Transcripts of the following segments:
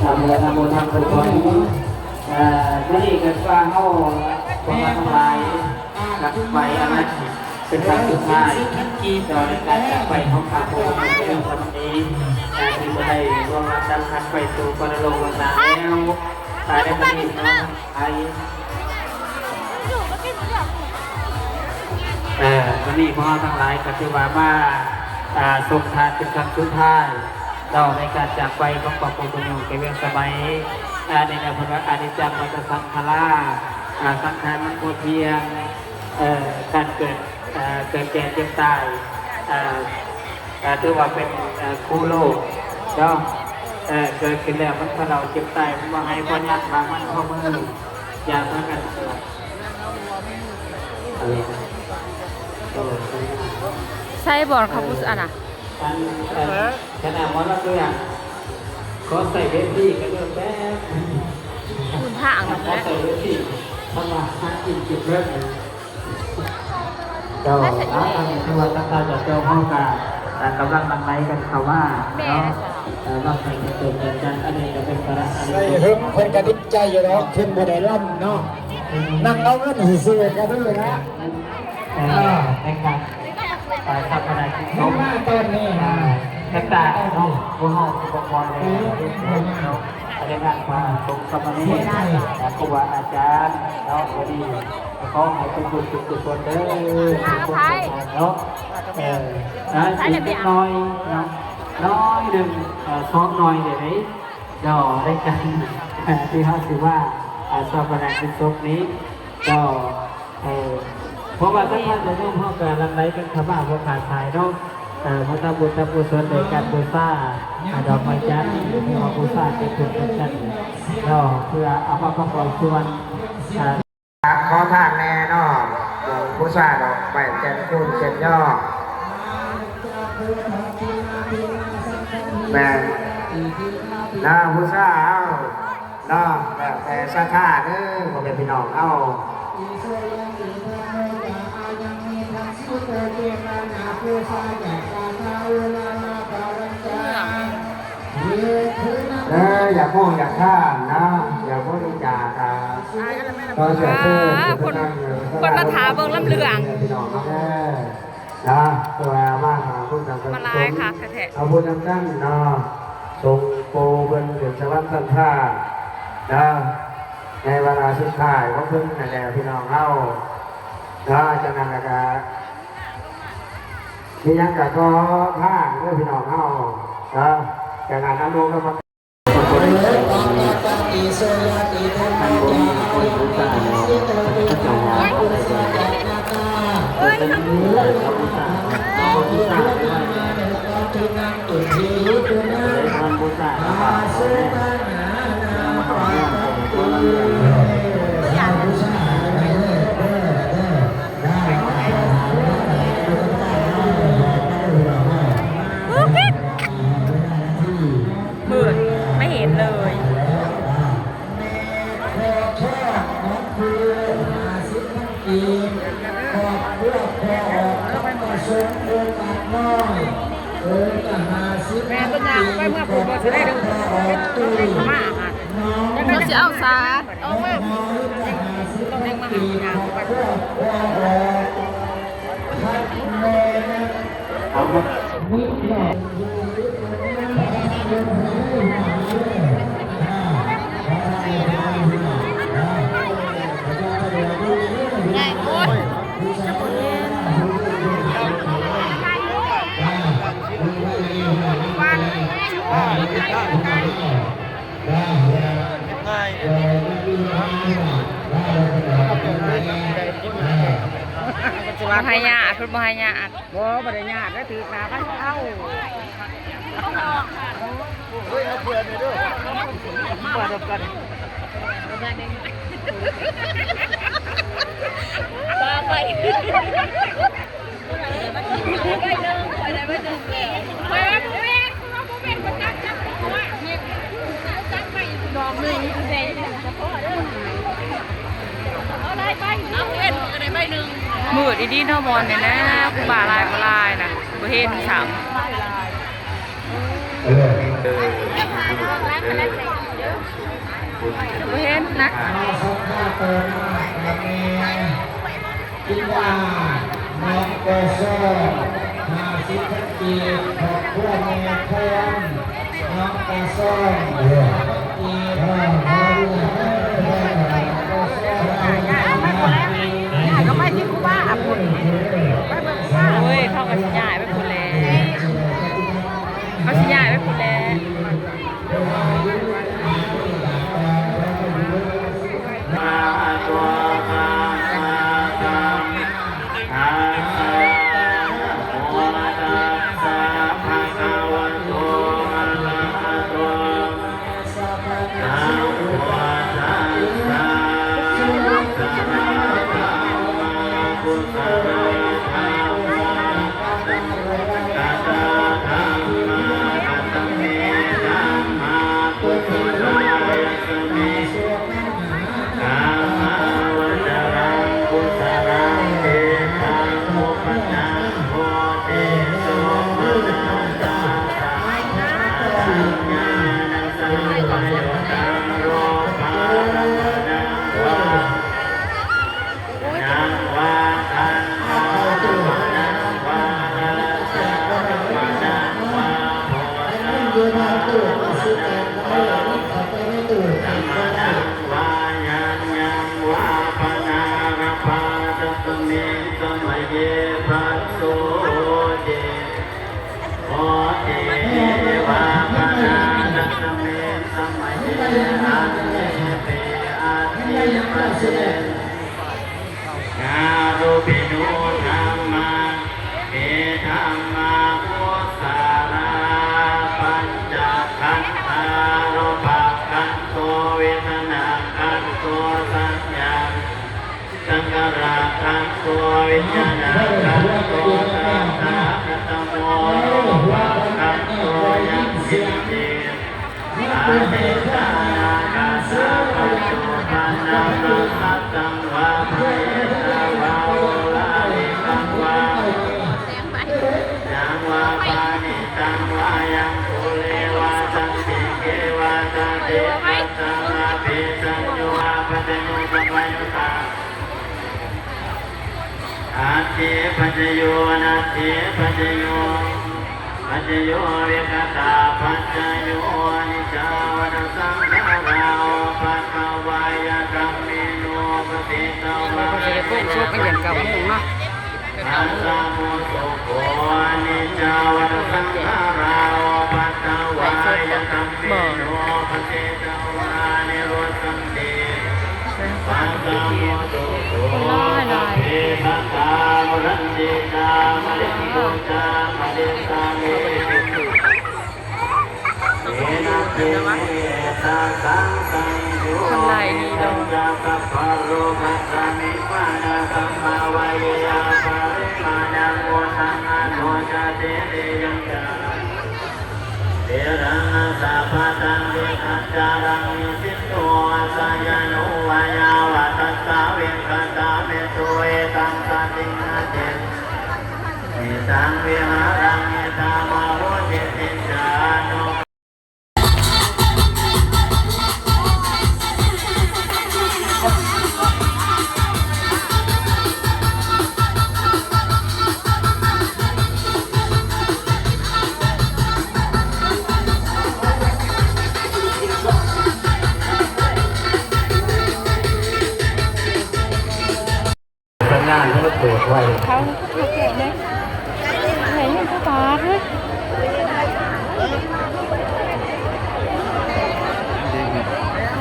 ສາທຸ ສາທຸ ເອີ ມື້ນີ້ກໍວ່າເຮົາພວກເຮົາທັງຫຼາຍກັບໄປອັນນັ້ນເປັນຄັ້ງສຸດທ້າຍ ຕໍ່ໃນການຈາກໄປຂອງພະໂຄສະມະນີ ທີ່ບໍ່ໄດ້ລ່ວງລັບດັບຂັນໄປສູ່ປະລະໂລກວັນນາແລ້ວ ໃນມື້ນີ້ເນາະ ໄປ ເອີ ມື້ນີ້ພວກເຮົາທັງຫຼາຍກໍຖືວ່າມາ ອ່າ ສົງທານເປັນຄັ້ງສຸດທ້າຍເນາະ ໃນການຈາກໄປຂອງພະຄູບຸນຍົງ ແກ່ວຽງສະໄໝ ອ່າ ໃນແນວເພິ່ນວ່າ ອະນິດຈັງ ວັດຕະສັງຂາລາ ອ່າ ສັງຂານມັນບໍ່ທ່ຽງ ເອີ ການເກີດ ເອີ ເກີດແກ່ເຈັບຕາຍ ເອີ ກໍຖືວ່າເປັນ ເອີ ຄູ່ໂລກເນາະ ເກີດຂຶ້ນແລ້ວມັນກໍເຖົ້າເຈັບຕາຍ ມັນບໍ່ໃຫ້ພໍຍັດ ບາງມັນພໍມື ຢ່າພາກັນ ເອີ ໃສ່ບໍ່ເຂົາຜູ້ອັນນ່ະ ອັນ ອັນ ຄະນະໝໍລຳເລື່ອງ ຂໍໃຊ້ເວທີກໍເລີ່ມແບບ ພື້ນທາງນັ້ນແຫຼະ ຂໍໃຊ້ເວທີ ເພາະວ່າຫາກິນກິນເລີກ ເຈົ້າ ອ່າ ອັນນີ້ຄືວ່າທາງທ່ານເຈົ້າເຮົາກະ ອ່າ ກຳລັງຫຼັ່ງໄຫຼກັນເຂົ້າມາເນາະ ເອີ ມາໃສ່ເກີດກັນ ອັນນີ້ກໍເປັນພາລະອັນນີ້ ເຖິງເພິ່ນກະດີໃຈຢູ່ດອກ ເພິ່ນບໍ່ໄດ້ລຳເນາະ ນັ່ງເອົາເງິນຊື່ໆ ກະດີນະ ເອີ ໃນການ ອ່າ ຊາປະນະກິດສົບ ມາຕອນນີ້ນະ ແຕ່ກະເນາະ ພວກເຮົາກໍບໍ່ຄ່ອຍໄດ້ເຮັດເນາະ ໃນງານພະສົງສາມະເນນ ອ່າ ຄູບາອາຈານເນາະ ມື້ນີ້ ຂໍໃຫ້ເປັນບຸນເປັນກຸສົນເດີ ເປັນບຸນເປັນກຸສົນເນາະ ເອີ ອ່າ ອີກຈັກໜ້ອຍເນາະ ໜ້ອຍໜຶ່ງ ເອີ ສອງໜ້ອຍເດ້ ດອກໃນການທີ່ເຮົາຊິວ່າ ອ່າ ຊາປະນະກິດສົບນີ້ ກໍ ເອີ ເພາະວ່າທາງບ້ານເຮົາກໍຫຼັ່ງໄຫຼກັນເຂົ້າມາບໍ່ຂາດສາຍເນາະ ເອີ ມາທຳບຸນທຳກຸສົນໂດຍການບູຊາ ອ່າ ດອກໄມ້ຈັນ ທີ່ເຮົາບູຊາເກັບທຸກເກັບຈັນເນາະ ເພື່ອເອົາມາປະກອບສ່ວນ ອ່າ ຂໍທານແດ່ເນາະ ບູຊາດອກໄມ້ຈັນຄູນຈັນຍອ ແມ່ນນະ ບູຊາເອົາ ເນາະ ແລ້ວແຕ່ສັດທາເດີ ພໍ່ແມ່ພີ່ນ້ອງເຮົາ ເອີ ຢາກຮູ້ຢາກຖາມເນາະ ຢາກບໍລິຈາກ ອ່າ ຂໍເຊີນເຊີນ ອ່າ ຄົນ ຄົນມາຖ້າເບິ່ງລຳເລື່ອງ ພີ່ນ້ອງເຮົາເດີ. ເນາະ ເພາະວ່າມາຫາບຸນນຳກັນ ມາຫຼາຍຄັກແທ້ໆ ເອົາບຸນນຳກັນເນາະ ສົ່ງປູ່ເພິ່ນຂຶ້ນສະຫວັນຊັ້ນຟ້າເນາະ ໃນວາລະສຸດທ້າຍຂອງເພິ່ນນັ້ນແຫຼະ ພີ່ນ້ອງເຮົາເນາະ. ຈາກນັ້ນລະກະ ມີຫຍັງກະຂໍທາງເດີພີ່ນ້ອງເຮົາເນາະ ຈາກນັ້ນນຳລົງນຳ ຄັນບໍ່ມີຄົນບູຊາແລ້ວ ເຂົາເຈົ້າວ່າເອົາໄດ້ບໍ່? ເອີ ຄັນມີຜູ້ໃດເຂົາບູຊາ ເຂົາບໍ່ບູຊາກໍໄດ້ ຜູ້ໃດບໍ່ນຳບູຊາກໍເອົາໄດ້ ແລ້ວມາເຂົ້າຮ່ວມກັນ ມືດ ไม่เห็นเลย แม่ก็ย่างไปเมืองพุ้น บ่สิได้เด้อ มาหา เจ้าสิเอาสา เอามา ต้องเด้งมาหาย่างไป บ่ให้ญาติ เพิ่นบ่ให้ญาติ บ่ บ่ได้ญาติ แล้วถือหน้าไป เอ้า เฮ้ย เอาเพื่อนไปด้วย มาดำกัน ปาไป มืดอีหลีเนาะ บ่อนนี่นะ ครูบาหลายบ่หลายนะ บ่เห็นซ้ำ เออ ບໍ່ເຫັນນະ. ສາວສົງຂາໂຕມາກ ແມ່ກິນດາ ນ້ອງໂກຊອນ ຫ້າສິບພັນກີບ ຄອບຄົວແມ່ພອນ ນ້ອງຕາຊອນ ເອີ ພັນກີບ ເອີ ໂອ້ຍ ເຂົາກໍຊິຍ້າຍໄປພຸ້ນແຫຼະ ເຂົາຊິຍ້າຍໄປພຸ້ນແຫຼະ. ອະລະຫະໂຕ ສຳມາສຳພຸດທັດສະ ນະໂມຕັດສະ ພະຄະວະໂຕ ອະລະຫະໂຕ ສຳມາສຳພຸດທັດສະ ສະລະທຳມະ ກຸສະລະທຳມະ ກະຕະທຳມະ ກະຕະເມທຳມາ ກຸສະລາຍະສະມິ ກາມາວະຈະລັງ ກຸສະລັງ ເຕສັງ ອຸປະຈັນໂພ ເຕໂສ ມະນະສາ ສະທັງ ຍານະສັມປະຍຸດຕັງ ໂລພາລະມະນະວາ ນະວາ ຄັນທາລະມະນະວາ ລາຊາລະມະນະວາ ໂພຊາລະມະນະວາ ຍັງວາ ຍັງຍັງວາ ປະນາລະພາ ຕັດສະມິງສະມະເຍ ພັດໂຕ ໂຫຕິ ໂຫຕິ ເອວະມະນາ ຕັດສະມິງສະມະເຍ ອັນເນປິ ອັນເນປະເສ ກາໂລປິໂນທຳມາ ເອທຳມາ ກຸສະລາ ປັນຈະຂັນທາ ໂລພະຂັນໂທ ເວທະນາຂັນໂທ ສັນຍາ ສັງຂາລະຂັນໂທ ວິນຍານະຂັນໂທ ຕະຖາຄະຕະໂມ ໂລພະຂັນໂທ ຍັງ ວິນຍາ ອະເນການາກາສາ ປັດຈຸບັນນະ ອະນາຄົດຕັງ ວາ ພະເອຕາ ວາ ໂອລາລິກັງ ວາ ຍັງ ວາ ປານິຕັງ ວາ ຍັງ ປຸເລ ວາ ສັນຕິເກ ວາ ຕະເດ ວາ ຕະລາ ເພສັນໂຍ ອາປັດຈະໂຍ ສະພະໂຍ ຕາ ອັດຖິປັດຈະໂຍ ອະນັດຖິປັດຈະໂຍ ປັດຈະໂຍ ວິກະຕະປັດຈະໂຍ ອະນິດຈາວັດຕະສັງຂາລາ ໂອປັດຖະວາຍະທຳເມໂນ ປະສິດຕະວາ ເພິ່ນຊິໄດ້ໂຄ້ງສົບໃຫ້ເດືອນເກົ້າໂມງເນາະ ປັດສະໂມສຸໂກ ອະນິດຈາວັດຕະສັງຂາລາ ໂອປັດຖະວາຍະທຳເມໂນ ປະສິດຕະວາ ນິໂຣສັນຕິ ປັດສະໂມສຸໂກ ອະເພສັດຕາ ໂມລັນຕິກາ ມະລິງກຸຈາ ມະລິສາມີ ເອນະເປເມ ເອຕາສັງ ສັງໂຍ ເອຕັນຈະ ກັບພະໂລ ປັດສະມິງ ມານະສັມມາ ວາເຍ ອາປະລິມານະ ໂມທັງ ອະໂນຈະ ເຕເຕ ຍັງຈາ ເຕລັງ ອາສາພະຕັງ ເວທັນຈາລັງ ນິສິນໂນ ອາສະຍະໂນ ວາຍາວະທັດສາ ເວງຄະຕາເມຕຸ ເອຕັງ ສະຕິງ ອາເຈ ເມຕັງ ວິຫາລັງ ເມຕາມະໂຫສິ ສິນຈານຸ ສັນຍານເພິ່ນເປີດໄວ້ ເຂົາເຂົາແກ້ວເດ້ ໃຫ້ເງິນຈັກບາດເລີຍ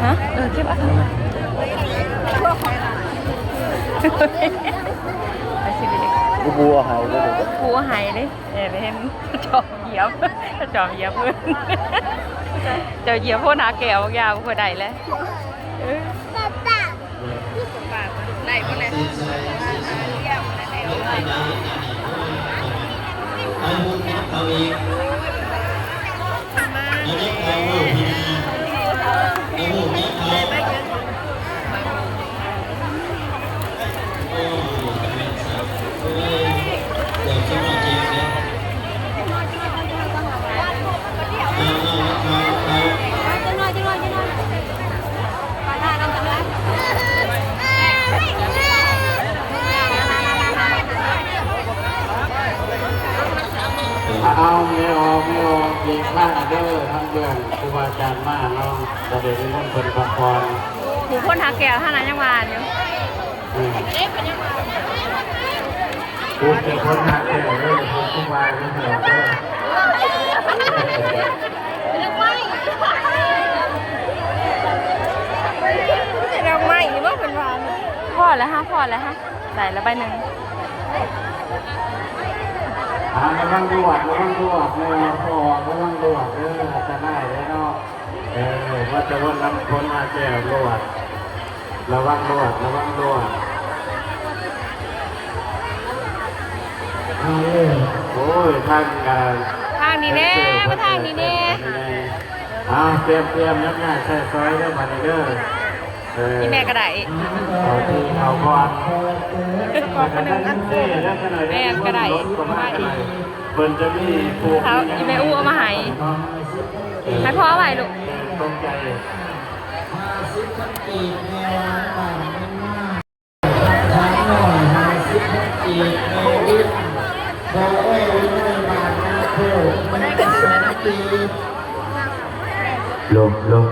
ຮະ ເອີ ເກັບເອົາ ໄປຊິໄປເດ້ ກູບໍ່ເອົາໃຫ້ເດ້ ກູບໍ່ເອົາໃຫ້ເດ້ ເອີ ໄປເຫັນຈອມຢຽບ ຈອມຢຽບເພິ່ນ ເຈົ້າຢຽບໂພນຫາແກ້ວບັກຢາວ ບໍ່ຄ່ອຍໄດ້ແຫຼະ ເອີ. ໄດ້ບໍ່ແຫຼະ ເອົາອີກ ເອົາອີກ ເອົາອີກ ເອົາອີກ ເອົາອີກ ໂອ້ຍ ເກືອບຊິບໍ່ເຈັບເດ້ ເອົາ ເອົາ ເອົາ ເອົາ. ເອີ ທາງເບື້ອງຄູບາອາຈານມາເນາະ ກໍໄດ້ນິມົນເພິ່ນພັກຜ່ອນ. ຜູ້ຄົນຫາແກ້ວທ່ານນັ້ນຍັງວ່າຢູ່. ອືມ ຜູ້ເປັນຄົນຫາແກ້ວເດີ ຜູ້ ຄູບາເດີ ດອກໄມ້ ດອກໄມ້ນີ້ບໍ່ເພິ່ນວ່າ. ພໍແລ້ວຮະ ພໍແລ້ວຮະ. ໄດ້ລະໃບໜຶ່ງ. ອ່າ ລະວັງລວດ ລະວັງລວດເດີ ພໍ່ ລະວັງລວດເດີ ອັນຕະລາຍເດີເນາະ. ເອີ ວ່າຈະວົນນຳຄົນຫາແກ້ວລວດ ລະວັງລວດ ລະວັງລວດ. ໂອ້ຍ ທາງການ ທາງນີ້ແດ່ ມາທາງນີ້ແດ່. ອ່າ ຕຽມ ຕຽມ ຍັບຍ້າຍໃຊ້ສອຍເດີ ບາດນີ້ເດີ. ເອີ ອີແມ່ກໍໄດ້ ເອົາທີ່ເອົາກ່ອນ ແມ່ນກໍໄດ້ ເພິ່ນຈະມີຜູ້ ເອົາ ອີແມ່ອູເອົາມາໃຫ້ ໃຫ້ພໍ່ເອົາໄວ້ລູກ. ລົງ ລົງ.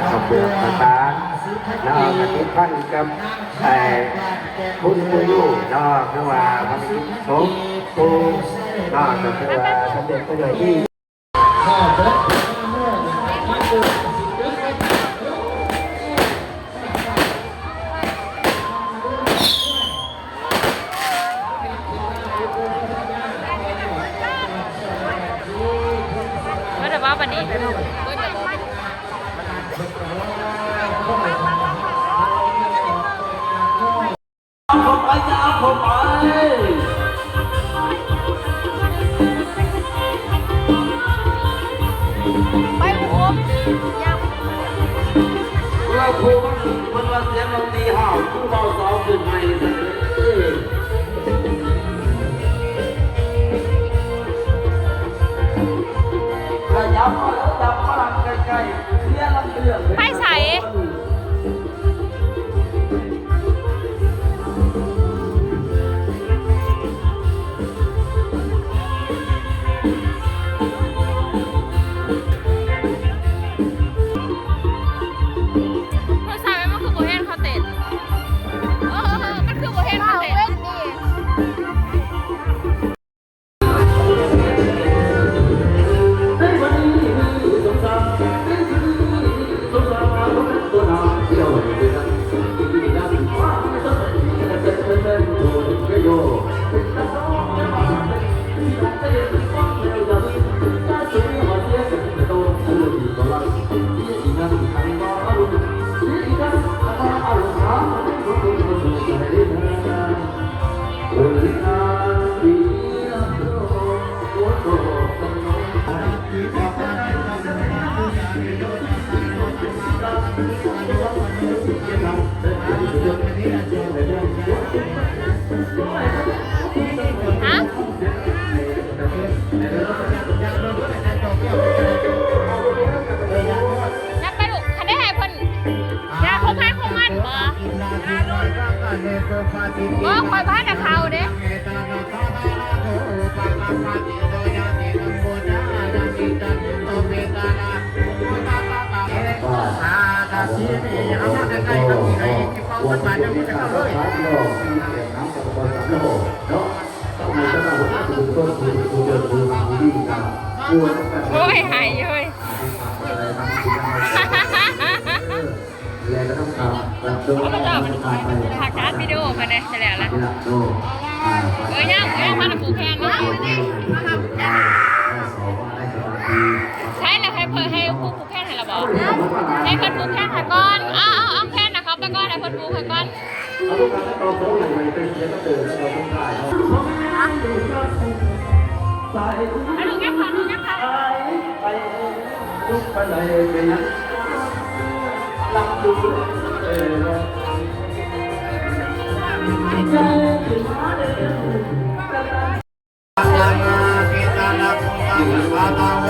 ຂະບວນຕ່າງໆເນາະ ກະຕິດພັນກັບ ເອີ ຄຸນຄູຢູ່ເນາະ ຄືວ່າພັນສົບຄູເນາະ ກະຄືວ່າສຳເລັດໄປດ້ວຍດີ. ເບິດແລ້ວບໍ່ບັດນີ້? ເຂົ້າໄປ ເຂົ້າໄປ ໄປຜູ້ຄົນ ລາວຜູ້ມັນ ເພິ່ນວ່າສຽງດົນຕີຫ້າວ ຄືເບົາສາວຂຶ້ນໃໝ່ຊັ້ນເດີ. ລະຈັບມາເດີ ຈັບມາຫຼັງໃກ້ໆ ເສຍລຳເລື່ອງ ໄປໃສ? ໂທລະສັບມັນຄືບໍ່ເຫັນເຂົາເຕັ້ນ ເອີ ມັນຄືບໍ່ເຫັນເຂົາເຕັ້ນ. ຮະ? ຍັບໄປລູກ ຄັນໄດ້ໃຫ້ເພິ່ນ ຢ່າຄົງໃຜຄົງມັນບໍ່? ບໍ່ ຂ້ອຍບໍ່ທັນໄດ້ເຂົ້າເດ້. ໂອ້ຍ ໄຫ້ເວີຍ. ແລະກໍຕ້ອງການ ພາກັນວິດີໂອເພິ່ນເດ້ ຈະແລ້ວລະ. ເອີ ຍັງ ຍັງ ມານຳຜູ້ແຂ່ງເນາະ. ໃຫ້ລະ ໃຫ້ເພິ່ນ ໃຫ້ຜູ້ຜູກແຂນໃຫ້ລະບໍ? ໃຫ້ເພິ່ນຜູກແຂນໃຫ້ກ່ອນ. ເອົາ ເອົາ ເອົາແຂນນະເຂົ້າໄປກ່ອນ ໃຫ້ເພິ່ນຜູກໃຫ້ກ່ອນ. ເອົາລູກຍັບເຂົ້າ ລູກຍັບເຂົ້າ.